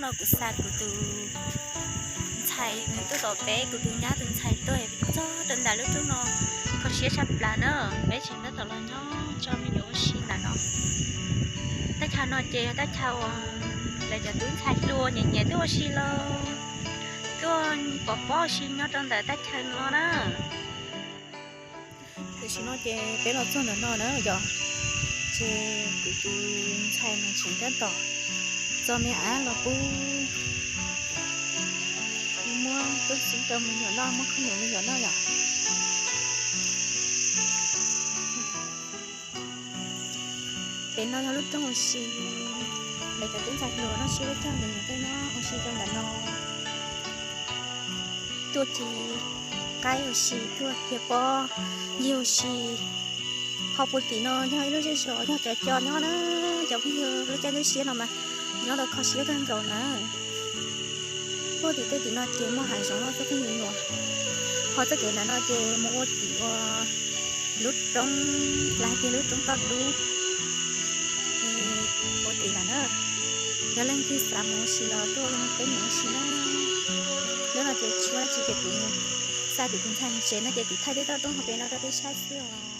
Kuv xa kuv tus ntxhais nws tuaj tom peb, kuv tus nyab tus ntxhais tuaj txog rau ntawm lub roob no, kho siab tshaj plaws na. Peb tseem tab tom los nyob tso me nyuam ua si ntawm no. Teb chaws no ces yog teb chaws uas lawv cov tub ntxhais hluas nyiam nyiam tuaj ua si los tuaj pov pob ua si nyob rau ntawm teb chaws no na. Tam sim no ces peb los txog ntawm no na yom, ces kuv tus ntxhais no tseem tab tom txo me av los pub, muab tub xub rau me nyuam noj, muab khaub ncaws me nyuam noj yom. Pem no yog lub roob ua si, lawv cov tub ntxhais hluas noj sib lub caij nyob ua si rau ntawm no. Tuaj ci qaib ua si, tuaj cia pob yig ua si. Ho puag tim no yog ib lub zej zos yog cov co nyob na, cov phooj ywg, lub caij lub siab no mas nyob tau kho siab kawg nkaus na. Puag tim tej tim no ces muaj hav zoov loj txoj kev nyuam nyuam, ho txoj kev ntawm no ces mus ua tim ua lub roob, lawv hais tias lub roob toj dub. Ua tim lawm na, yog leej twg xav mus ua si los tuaj peb mus ua si na. Hnub no ces tsis muaj dab tsi ces kuv xa kuv tus ntxhais mus tsev no ces kuv thaij tej toj roob hauv pes no rau peb saib xwb os.